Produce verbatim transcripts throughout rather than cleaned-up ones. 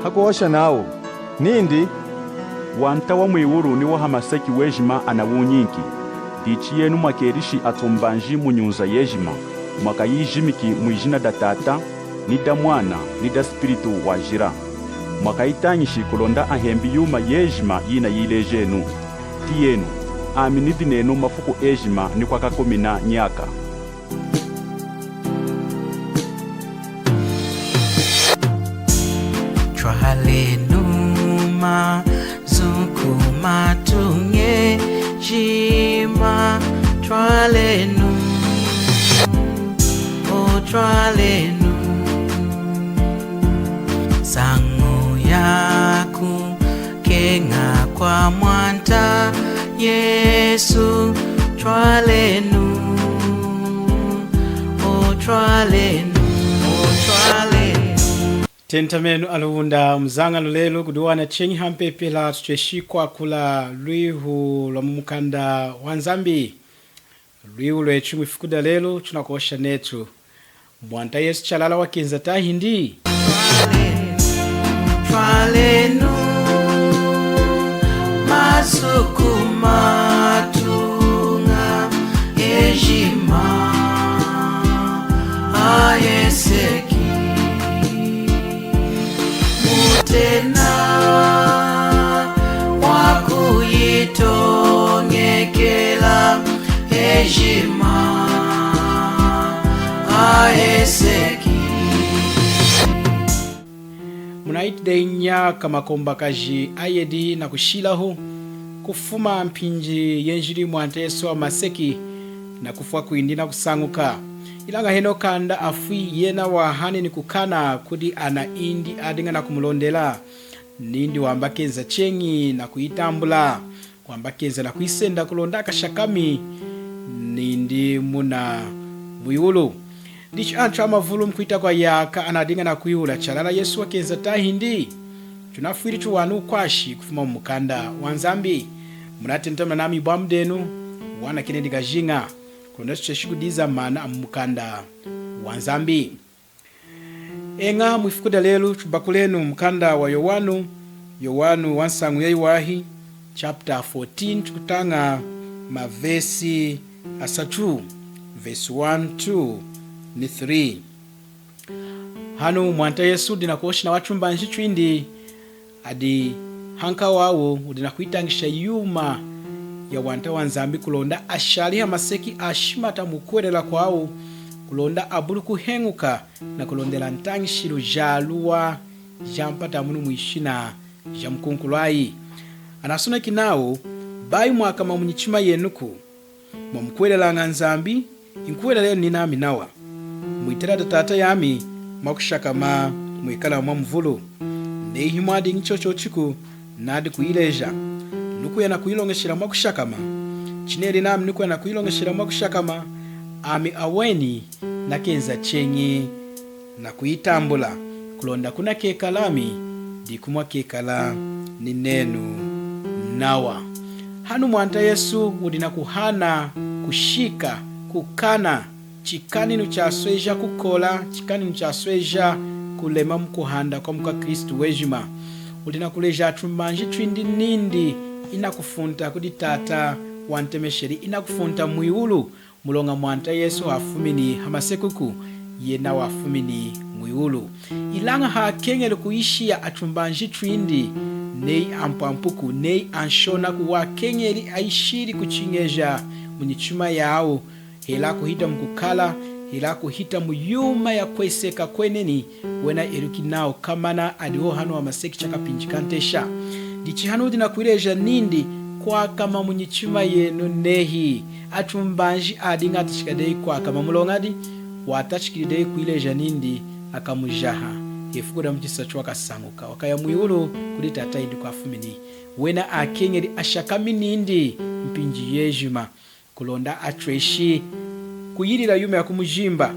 Hakuhosha nawu nindi, Wanta wa mwiwulu ni wa hamaseki wejima anawunyinki. Dichi yenu mwakelishi atumbanji mu nyunza yejima, mwakayijimiki mwijina da Tata, ni da Mwana, ni da Spiritu Wajila. Mwakayitañishi kulonda ahembi yuma yejima yinayilejenu. Tiyenu, ami nidi nenu mafuku ejima ni kwakakumina nyaka. Twalenu mazu kumatuña ejima, twalenu, o twalenu. Nsañu yakukeña kwa Mwanta Yesu, twalenu, o twalenu, o twalenu. Tentamenu alunda muzañalu lelu kudiwana cheñi hampepela tutweshi kwakula lwihu lwa mumukanda wa Nzambi. Lwihu lwetu mwifuku da lelu tunakuhosha netu, Mwanta Yesu chalala wakenza tahindi? Twalenu mazu kumatuña ejima aheseki. Mutena wakuyitoñekela ejima aheseki. Munayitiyi nyaka makombakaji ayedi nakushilahu, kufuma mpinji yenjili Mwanta Yesu hamaseki, nakufwa kwindi nakusañuka. Ilaña henohu kanda afwi, yena wahani ni kukana kudi ana indi adiña nakumulondela. Nindi wamba kenza cheñi nakuyitambula, wamba kenza nakuyisenda kulonda akashakami nindi muna mwiwulu. Dichi antu amavulu mukwita kwayaka anadiña nakwihula chalala Yesu wakenza tahindi? Tunafwili tuwani wukwashi kufuma mumukanda wa Nzambi. Munatentamena nami ibwambu denu, Bwana Kennedy Kajinga, kulonda tutweshi kudiza maana amumukanda wa Nzambi. Eña, mwifuku da lelu tubakulenu mukanda wa Yowanu, Yowanu wansañu yayiwahi, chapter fourteen, tukutaña mavesi asatu, verse one, two ni three. Hanu Mwanta Yesu wudi nakuhosha nawatumbanji twindi, adi hankawawu wudi nakuyitañisha yuma ya Wanta wa Nzambi kulonda ashali hamaseki ashimata mukuhwelela kwawu, kulonda abuli kuheñuka nakulondela ntañishilu jaluwa jampata munu mwishina jamukunkulwayi. Anasoneki nawu, bayi mwakama munyichima yenuku, mwamukuhwelelaña Nzambi, nkuhwelelenu ninami nawa. Mwitala da Tata yami mwakushakama mwekala mwamuvulu. Neyi himwadiñi chochochiku, nadi kuyileja. Nukuya nakuyiloñeshela mwakushakama. Chineli nami nukuya nakuyiloñeshela mwakushakama, ami aweni nakenza cheñi nakuyitambula, kulonda kunakekala ami, diku mwakekala ninenu nawa. Hanu Mwanta Yesu wudi nakuhana kushika, kukana chikaninu chasweja kukola, chikaninu chasweja kulema mukuhanda kwamukwaKristu wejima. Wudi nakuleja atumbanji twindi nindi inakufunta kudi Tata wantemesheli, inakufunta mwiwulu, muloña Mwanta Yesu hafumini hamasekuku, yena wafumini mwiwulu. Ilaña hakeñeli kuyishiya atumbanji twindi, neyi ampwampuku, neyi anshonaku, wakeñeli ayishili kuchiñeja munyichima yawu, hela kuhita mukukala, hela kuhita muyuma yakweseka kweneni, wena eluki nawu komana adi hohu hanu hamaseki chakapinji kantesha. Dichi hanu wudi nakuyileja nindi, kwakama munyichima yenu nehi. Atumbanji adiña atachika dehi kwakama muloñadi? Watachikili dehi kuyileja nindi akamujaha. Ifuku damuchisatu wakasañuka, wakaya mwiwulu kudi Tata yindi kwafumini. Wena akeñeli ashakami nindi mpinji yejima, kulonda atweshi kuyilila yuma yakumujimba,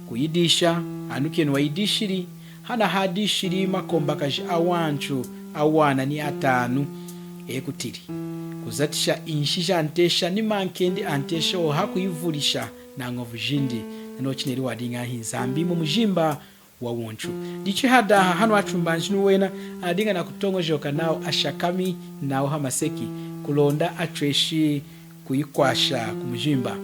kuyidisha, anukenu wayidishili, hana hadishili makombakaji awantu awana ni atanu, ekutili kuzatisha inshi jantesha ni mankendi antesha ohakuyivulisha na ñovu jindi. Nanochu chineli wadiña hi Nzambi mumujimba wawuntu. Dichi hadaha hanu atumbanji ni wena adiña nakutoñojoka nawu ashakami nawu hamaseki, kulonda atweshi kuyikwasha kumujimba.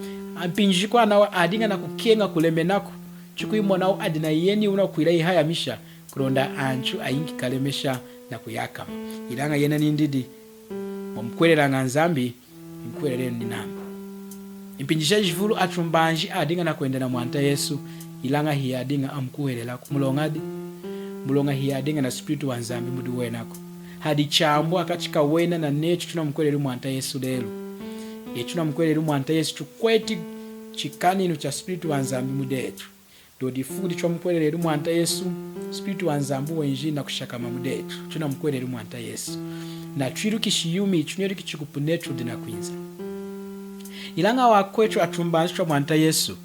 Mpinji jikwawu nawa adiña nakukeña kulemenaku, chikuyimonawu adi na yena wunakwila yihayamisha, kulonda antu ayinki kalemesha nakuyakama. Ilaña yena nindi di, mwamukuhwelelaña Nzambi, nkuhwelelenu ninami. Mpinji jajivulu atumbanji adiña nakwenda na Mwanta Yesu, ilaña hiyadiña amukuhwelelaku. Muloña di? Muloña hiyadiña na Spiritu wa Nzambi mudi wenaku. Hadi chambu hakachi kawena na netu tunamukuhweleli Mwanta Yesu lelu. Etu tunamukuhweleli Mwanta Yesu, tukweti chikaninu cha Spiritu wa Nzambi mudi etu. Dodi ifuku ditwamukuhweleleli Mwanta Yesu, Spiritu wa Nzambi wenjili nakushakama mudi etu. Tunamukuhweleli Mwanta Yesu. Natwilukishi yuma yituneluki chikupu netu dinakwinza. Ilaña awa akwetu atumbanji twa Mwanta Yesu,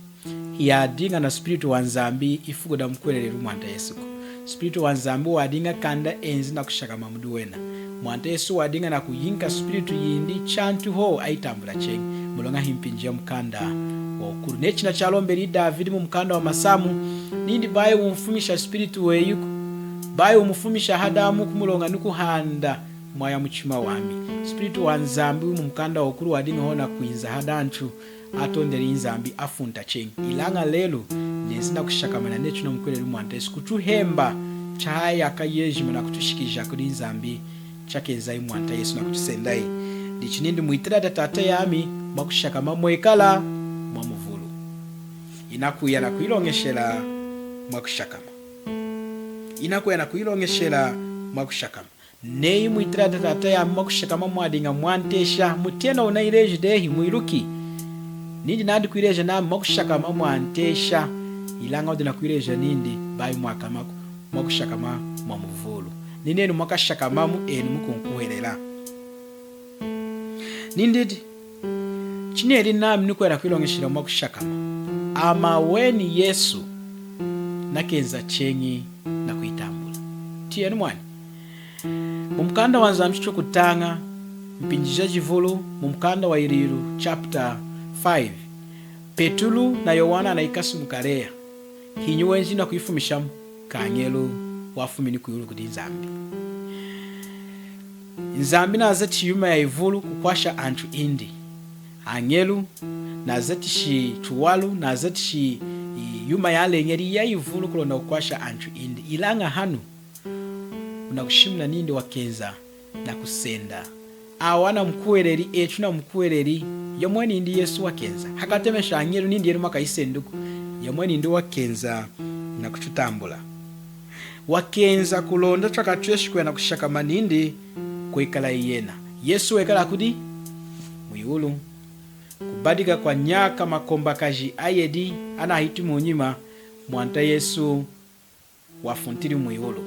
hiyadiña na Spiritu wa Nzambi ifuku damukuhweleleli Mwanta Yesuku. Spiritu wa Nzambi wadiña kanda enzi nakushakama mudi wena. Mwanta Yesu wadiña nakuyinka spiritu yindi chantu hohu ayitambula cheñi. Muloña himpinji yamukanda wawukulu. Neyi china chalombeli Davidi mumukanda wa Masamu, nindi bayi wunfumisha spiritu weyuku, bayi wumufumisha hadamuku muloña nukuhanda mwaya muchima wami. Spiritu wa Nzambi mumukanda wawukulu wadiña hohu nakwinza hadantu atondeli Nzambi afunta cheñi. Ilaña lelu, nenzi nakushakama netu tunamukuhweleli Mwanta Yesu, kutuhemba chahaya nyaka yejima nakutushikija kudi Nzambi, chakenzayi Mwanta Yesu nakutusendayi. Dichi nindi mwitala da Tata yami mwakushakama mwekala mwamuvulu. Inakuya nakuyiloñeshela mwakushakama. Inakuya nakuyiloñeshela mwakushakama. Neyi mwitala da Tata yami mwakushakama mwadiña mwantesha, mutena wunayileji dehi, mwiluki. Nindi nadi kuyileja nami mwakushakama mwantesha, ilaña wudi nakuyileja nindi bayi mwakamaku, mwakushakama mwamuvulu. Ninenu mwakashakamamu enu mukunkuhwelela. Nindi di, chineli nami nukwenda kwiloñeshela mwakushakama. Amaweni Yesu nakenza cheñi nakuyitambula. Tiyenu mwani. Mumukanda wa Nzambi chitokutaña, mpinji jajivulu, mumukanda wa Yililu chapter five, Petulu na Yowana anayikasi mukaleya. Hinyi wenjili nakuyifumishamu? Kañelu wafumini kwiwulu kudi Nzambi. Nzambi nazati yuma yayivulu kukwasha antu indi. Añelu nazatishi chiwalu, nazatishi, i, yuma yaleñeli yayivulu kulonda kukwasha antu indi. Ilaña hanu wunakushimuna nindi wakenza nakusenda awa anamukuhweleli, etu tunamukuhweleli. Yomweni nindi Yesu wakenza. Hakatemesha añelu nindi yenu mwakayisendaku. Yomweni nindi wakenza nakututambula. Wakenza kulonda twakatweshi kwenda kushakama nindi kwekala yena. Yesu wekala kudi? Mwiwulu. Kubadika kwa nyaka makombakaji ayedi anahiti munyima, Mwanta Yesu wafuntili mwiwulu.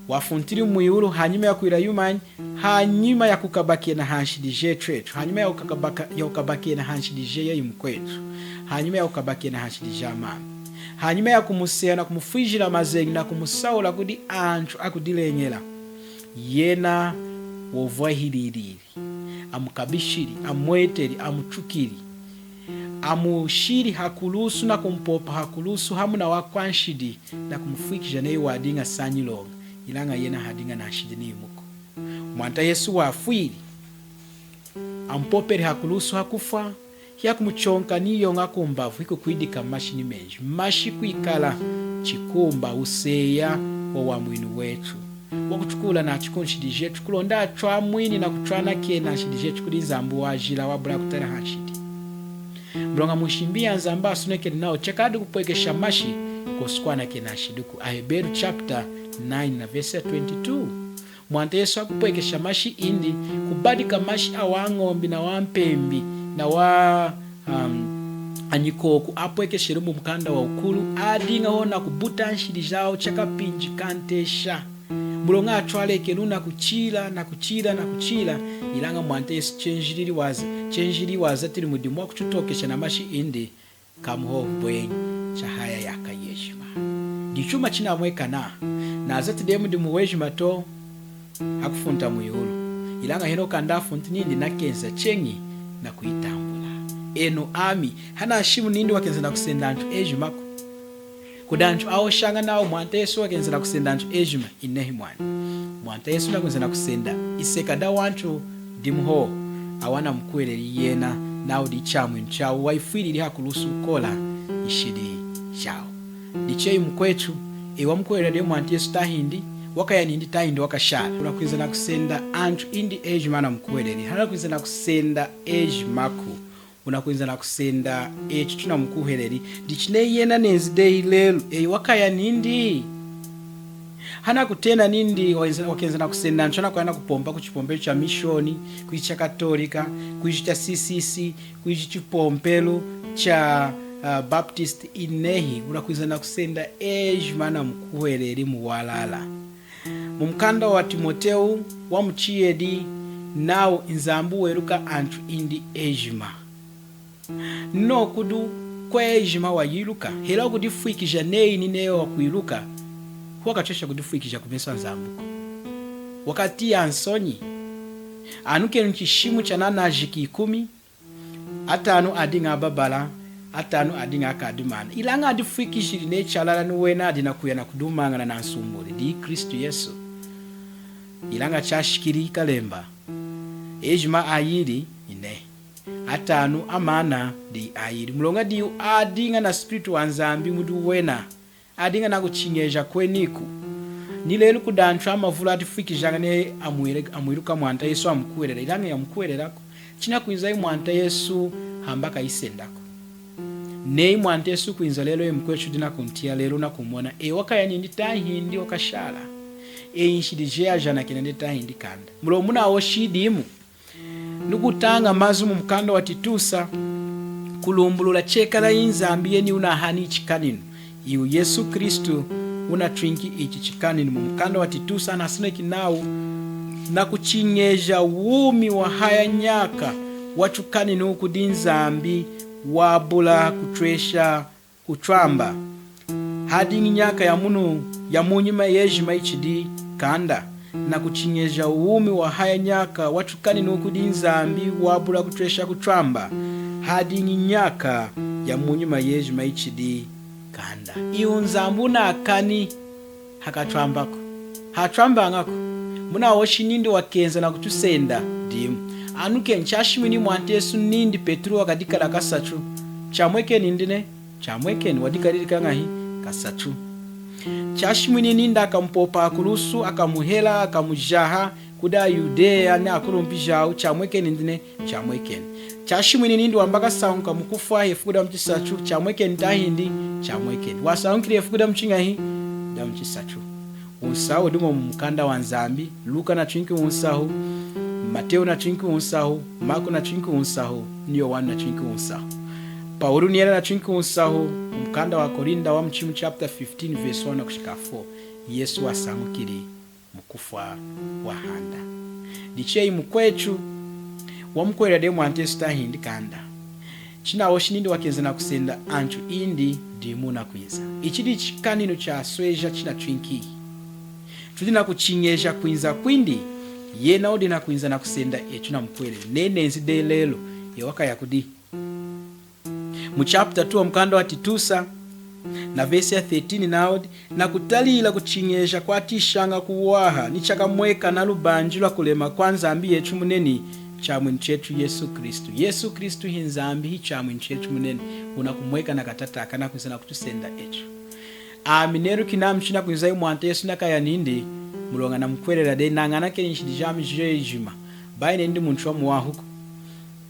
Wafuntili mwiwulu hanyima yakwila yumanyi? Hanyima yakukabakena hanshidi jetu etu, hanyima yakukabaka-, yakukabakena hanshidi jeyi mukwetu, hanyima yakukabakena hanshidi jamama, hanyima yakumuseha nakumufwijila mazeñi nakumusaula kudi antu akudileñela, yena wovwahilili. Amukabishili, amweteli, amutukili, amushili hakulusu nakumupopa hakulusu hamu nawakwanshidi nakumufwikija neyi wadiña sanyiloña, ilaña yena hadiña nanshidi niyimuku. Mwanta Yesu wafwili, amupopeli hakulusu hakufwa, hiyakumuchonka niyoña kumbavu, hikukwidika mashi nimenji. Mashi kwikala chikumba, wuseya wawamwinu wetu, wakutukuula nachu kunshidi jetu, kulonda atwamwini nakutwanakena nshidi jetu kudi Nzambi wajila wabula kutala hanshidi. Muloña munshimbi yaNzambi asonekeli nawu chakadi kupwekesha mashi, kosi kwanakena nshidiku. Aheberu chapter nine na verse ya twenty-two. Mwanta Yesu hakupwekesha mashi indi, kubadika mashi awañombi nawampembi nawa, um, anyikoku apwekesheli mumukanda wawukulu, adiña hohu nakubuta nshidi jawu chakapinji kantesha. Muloña atwalekeli nakuchila, nakuchila, nakuchila, ilaña Mwanta Yesu chenjilili waza-, chenjilili wazatili mudimu wakututokesha namashi indi, kamu hohu bwenyi, chahaya nyaka yejima. Dichuma chinamwekana, nazati dehi mudimu wejima to, hakufunta mwiwulu. Ilaña henohu kanda afunti nindi nakenza cheñi nakuyitambula. Enu ami, hanashimuni nindi wakenza nakusenda antu ejimaku. Kudi antu ahoshaña nawu Mwanta Yesu wakenza nakusenda antu ejima, inehi mwani. Mwanta Yesu nakwinza nakusenda iseka dawantu dimu hohu, awa anamukuhweleli yena, nawu diChamwinu chawu, wayifwilili hakulusu kukola nshidi jawu. Dichi eyi mukwetu, eyi wamukuhwelela dehi Mwanta Yesu tahindi wakaya nindi, tahindi wakashala, wunakwinza nakusenda antu indi ejima anamukuhweleli, hanakwinza nakusenda ejimaku. Wunakwinza nakusenda etu tunamukuhweleli. Dichi neyi yena nenzi dehi lelu, eyi wakaya nindi. Hanakutena nindi wakenza, wakenza nakusenda antu anakuya nakupompa kuchipompelu chaMishoni, kwiji chaKatolika, kwiji chaCCC, kwiji chipompelu cha, ah, Baptist, inehi, wunakwinza nakusenda ejima anamukuhweleli muwalala. Mumukanda waTimotewu wamuchiyedi nawu Nzambi weluka antu indi ejima. Nokudu kwejima wayiluka, hela kudifwikija neyi nineyi wakwiluka, hiwakatwesha kudifwikija kumesu aNzambiku. Wakatiya nsonyi. Anukenu chishimu chananajiki ikumi, atanu adiña ababala, atanu adiña akadimana. Ilaña adifwikijili neyi chalala niwena adi nakuya nakudumañana nansumbuli, diyi Kristu Yesu. Ilaña chashikili kalemba, ejima ayili, inehi. Atanu amana, diyi ayili. Muloña diwu adiña naSpiritu waNzambi mudi wena. Adiña nakuchiñeja kwenoku. Nilelu kudi antu amavulu adifwikijaña neyi amwile-, amwiluka Mwanta Yesu amukuhwelela, ilaña hiyamukuhwelelaku. Chinakwinzayi Mwanta Yesu hamba kayisendaku. Neyi Mwanta Yesu kwinza lelu, eyi mukwetu wudi nakuntiya lelu nakumona, eyi wakaya nindi tahindi wakashala. Eyi nshidi jeyi ajanakena dehi tahindi kanda. Muloña munahoshi dimu. Nukutaña mazu mumukanda waTitusa, kulumbulula chekalayi Nzambi yeniwu wunahani ichi chikaninu. Iwu Yesu Kristu wunatwinki ichi chikaninu. Mumukanda waTitusa anasoneki nawu, nakuchiñeja wumi wahaya nyaka wachukaninu kudi Nzambi wabula kutwesha kutwamba. Hadiñi nyaka yamunu, yamunyima yejima ichidi kanda, nakuchiñeja wumi wahaya nyaka wachukaninu kudi Nzambi wabula kutwesha kutwamba. Hadiñi nyaka yamunyima yejima ichidi kanda. Iwu Nzambi wunakani hakatwambaku. Hatwambañaku. Munahoshi nindi wakenza nakutusenda dimu. Anukenu, chashimwini Mwanta Yesu nindi Petulu wakadikala kasatu. Chamwekeni nindi nehi? Chamwekeni, wadikalili kañahi? Kasatu. Chashimwini nindi akamupopa hakulusu, akamuhela, akamujaha kudi aYudeya ni akulumpi jawu. Chamwekeni nindi nehi? Chamwekeni. Chashimwini nindi wamba kasañuka mukufwa hefuku damuchisatu. Chamwekeni tahindi? Chamwekeni. Wasañukili hefuku damuchiñahi? Damuchisatu. Wunsahu wudi mumukanda waNzambi. Luka natwinki wunsahu, Matewu natwinki wunsahu, Maku natwinki wunsahu, ni Yowanu natwinki wunsahu. Pawulu ni yena natwinki wunsahu, mumukanda waKorinda wamuchimu chapter fifteen verse one kushika four, Yesu wasañukili mukufwa, wahanda. Dichi eyi mukwetu, wamukuhwelela dehi Mwanta Yesu tahindi kanda? Chinahoshi nindi wakenza nakusenda antu indi dimu wunakwinza. Ichi dichi chikaninu chasweja chinatwinki. Tudi nakuchiñeja kwinza kwindi, yena wudi nakwinza nakusenda etu tunamukuhweleli. Neyi nenzi dehi lelu, eyi wakaya kudihi? Mu chapter two wa mukanda wa Titusa, na verse ya thirteen nawudi, nakutalila kuchiñeja kwatiyishaña kuwaha, ni chakamweka na lubanji lwa kulema kwa Nzambi yetu muneni, Chamwinu chetu Yesu Kristu. Yesu Kristu hi Nzambi, hi Chamwinu chetu muneni, wunakumweka na katataka, nakwinza nakutusenda etu. Ami neluki nami chinakwinzayi Mwanta Yesu nakaya nindi, muloña namukuhwelela dehi, nañanakeni nshidi jami jejima, bayi nendi muntu wamuwahuku.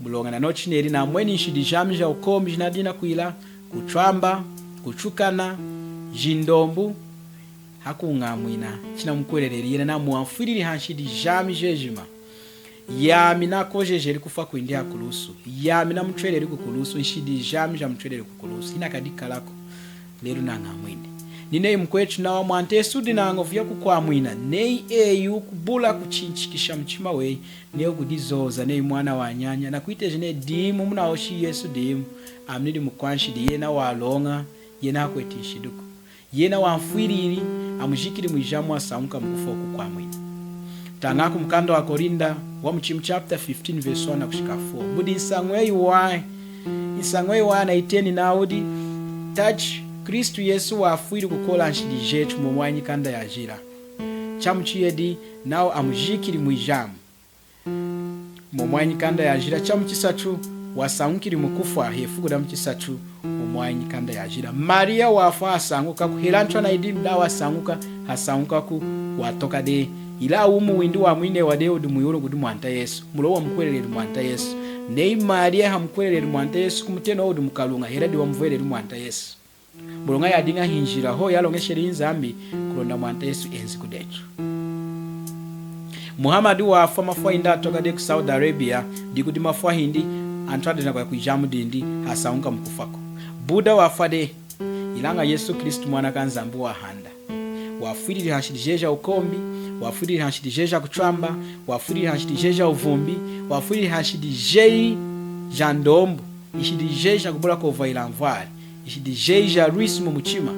Muloña nanochi neli namweni nshidi jami jawukombi jinadiña nakwila, kutwamba, kutukana, jindombu, hakuñamwina chinamukuhweleleli yena, nami wanfwilili hanshidi jami jejima. Yami nakojejeli kufwa kwindi hakulusu. Yami namutweleli kukulusu, nshidi jami jamutweleli kukulusu. Hinakadikalaku. Lelu nañamwini. Nineyi mukwetu nawa Mwanta Yesu wudi nañovu yakukwamwina, neyi eyi wukubula kuchinchikisha muchima weyi, neyi wukudizoza neyi mwana wanyanya, nakwiteja neyi dimu munahoshi Yesu dimu, ami nidi mukwanshidi, yena waloña, yena hakweti nshidiku. Yena wanfwilili, amujikili mwijamu, wasañuka mukufwa wukukwamwina. Tañaku mukanda wa Korinda wamuchimu chapter fifteen verse one nakushika four. Mudi nsañu yayiwahi, nsañu yayiwahi anayiteni nawudi, touch Kristu Yesu wafwili kukuula nshidi jetu mwomwaya nyikanda yajila. Chamuchiyedi, nawu amujikili mwijamu mwomwaya nyikanda yajila. Chamuchisatu, wasañukili mukufwa hefuku damuchisatu mwomwaya nyikanda yajila. Mariya wafwa, hasañukaku. Hela antu anayidimbi, dawu wasañuka, hasañukaku, watoka dehi. Ilaña wumi windi wamwinewa dehi wudi mwiwulu kudi Mwanta Yesu, muloña wamukuhweleleli Mwanta Yesu. Neyi Mariya hamukuhweleleli Mwanta Yesu, kumutenowu wudi mukaluña, hela diyi wamuvweleli Mwanta Yesu. Muloña yadiña hinjila hohu yaloñesheli Nzambi, kulonda Mwanta Yesu enzi kudetu. Muhammad wafwa, mafwa indi atoka dehi ku Saudi Arabia, diku dimafwa hindi, antu adi nakuya kwijamu dindi, hasañuka mukufwaku. Buddha wafwa dehi, ilaña Yesu Kristu mwana kaNzambi wahanda. Wafwilili hanshidi jeyi ja wukombi, wafwilili hanshidi jeyi ja kutwamba, wafwilili hanshidi jeyi ja wuvumbi, wafwilili hanshidi jeyi ja ndombu, nshidi jeyi ja kubula kwovwahila anvwali, nshidi jeyi ja lwisu mumuchima.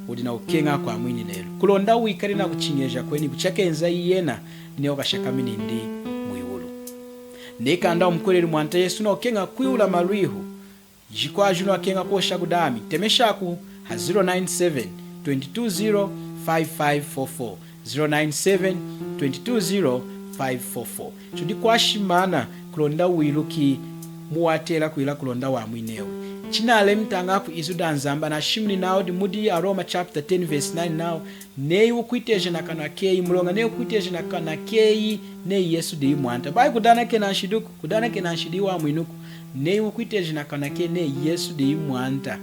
Wudi nakukeña kwamwini lelu, kulonda wikali nakuchiñeja kweniku chakenza yena, neyi wukashakami nindi mwiwulu. Neyi kanda wumukuhweleli Mwanta Yesu, nakukeña kwihula malwihu. Jikwawu jinu wakeña kuhosha kudami, temeshaku ha zero nine seven, twenty two zero, five five four four, zero nine seven, twenty two zero, five four four. Tudi kwashimana kulonda wiluki muwatela kwila kulonda wamwinewi. Chinalemi tañaku izu daNzambi, anashimuni nawu di mudi Aroma chapter ten verse nine nawu, neyi wukwiteja nakanwa keyi, muloña neyi wukwiteja nakanwa keyi neyi Yesu diyi Mwanta. Bayi kudanakena nshidiku, kudanakena nshidi wamwinuku. Neyi wukwiteja nakanwa keyi neyi Yesu diyi Mwanta,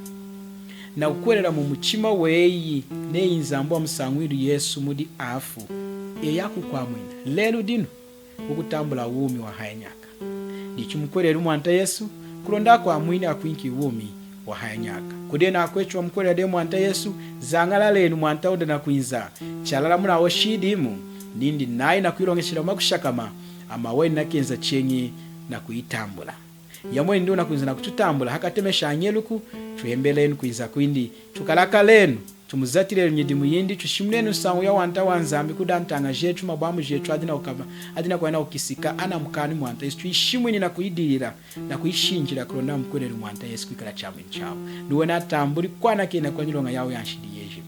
nakukuhwelela mumuchima weyi neyi Nzambi wamusañwili Yesu mudi afu, eyi akukwamwina lelu dinu, wukutambula wumi wahaya nyaka. Dichi mukuhweleli Mwanta Yesu, kulonda akwamwini akwinki wumi wahaya nyaka. Kudi enu akwetu amukuhwelela dehi Mwanta Yesu, zañalalenu Mwanta wudi nakwinza. Chalala munahoshi dimu, nindi nayi nakuyiloñeshela mwakushakama, amawu enu nakenza cheñi nakuyitambula. Yomweni wudi nakwinza nakututambula hakatemesha añeluku, tuhembelenu kwinza kwindi, tukalakalenu, tumuzatilenu nyidimu yindi, tushimunenu nsañu yawanta waNzambi kudi antaña jetu, mabwambu jetu adi nakukama, adi nakuya nakukisika, anamukaani Mwanta Yesu, tuyishimwini nakuyidilila, nakuyishinjila kulonda amukuhweleli Mwanta Yesu kwikala Chamwinu chawu. Niwena atambuli kwanakena kwanyiloña yawu yanshidi yejima.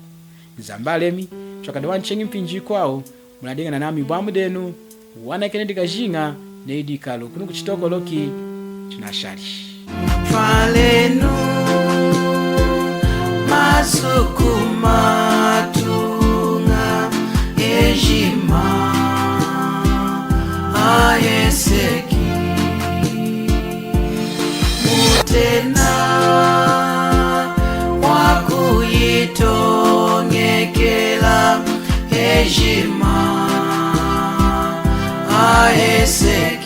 Nzambi alemi, twakadiwana cheñi mpinji yikwawu, munadiñi nanami ibwambu denu, Wanakene Dikajiña, neyi Dikalu, kunu kuChitokoloki, tunashali. Twalenu mazu kumatuña ejima aheseki. Mutena wakuyitoñekela ejima aheseki.